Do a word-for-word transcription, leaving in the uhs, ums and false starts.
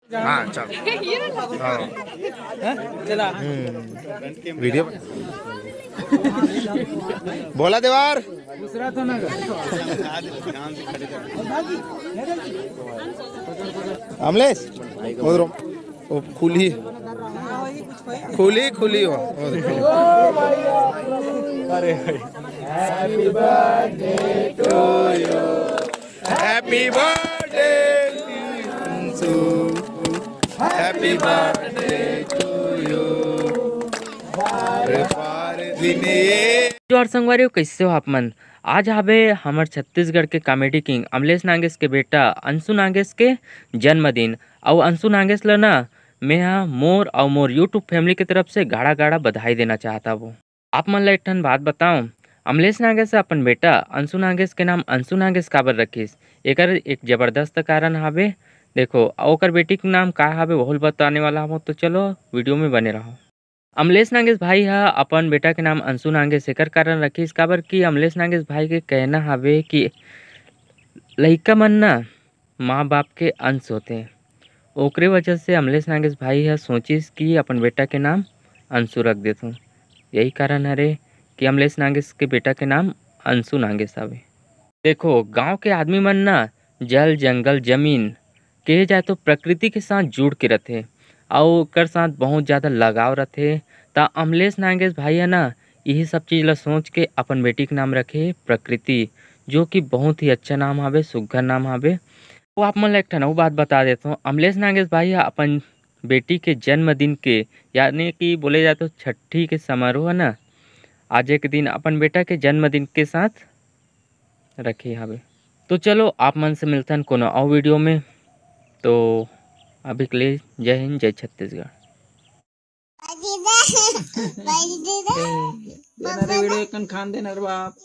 हाँ, चल। हाँ। चला। हम्म, वीडियो। बोला देवार। अमलेश, उधर वो खुली, खुली, खुली हो। अरे भाई। Happy birthday to you. Happy birthday to you. Happy birthday to you. अरे बार दिन ये। जोहार संगवारी हो, कैसे हो आप मन? आज हाबे हमर छत्तीसगढ़ के comedy king अमलेश नागेश के बेटा अंशु नागेश के जन्मदिन। अउ अंशु नागेश ल ना मैं हा मोर अउ मोर YouTube family के तरफ से गाड़ा गाड़ा बधाई देना चाहत हवं। आप मन ला एक ठन बात बताओ, अमलेश नागेश ह अपन बेटा अंशु नागेश के नाम अंशु नागेश काबर रखिस? एकर एक जबरदस्त कारण हाबे। देखो, ओकर बेटी के नाम का हाबे, वहू ल बताने वाला हवं, तो चलो वीडियो में बने रहो। अमलेश नागेश भाई ह अपन बेटा के नाम अंशु नागेश एकर कारण रखिस, काबर कि अमलेश नागेश भाई के कहना हाबे कि लइका मन ना माँ बाप के अंश होथे। ओकरे वजह से अमलेश नागेश भाई ह सोचिस कि अपन बेटा के नाम अंशु रख देथों। यही कारण हरे कि अमलेश नागेश के बेटा के नाम अंशु नागेश हवे। देखो, गांव के आदमी मन ना जल, जंगल, जमीन, कहे जाए तो प्रकृति के साथ जुड़ के रथे, अउ ओकर साथ बहुत ज़्यादा लगाव रथे। त अमलेश नागेश भाई ह ना, यही सब चीज़ ला सोच के अपन बेटी के नाम रखे प्रकृति, जो कि बहुत ही अच्छा नाम हावे, सुग्घर नाम हावे। अउ आप मन ला एक ठन अउ बात बता देथों, अमलेश नागेश भाई ह अपन बेटी के जन्मदिन के, यानी कि बोले जाए तो छठी के समारोह है ना, आज एक दिन अपन बेटा के जन्मदिन के साथ रखे हावे। तो चलो, आप मन से मिलथन कोनो अउ वीडियो में। तो अभी के लिए जय हिंद, जय छत्तीसगढ़। ए, देना रे वीडियो कन खान देना रे बाप।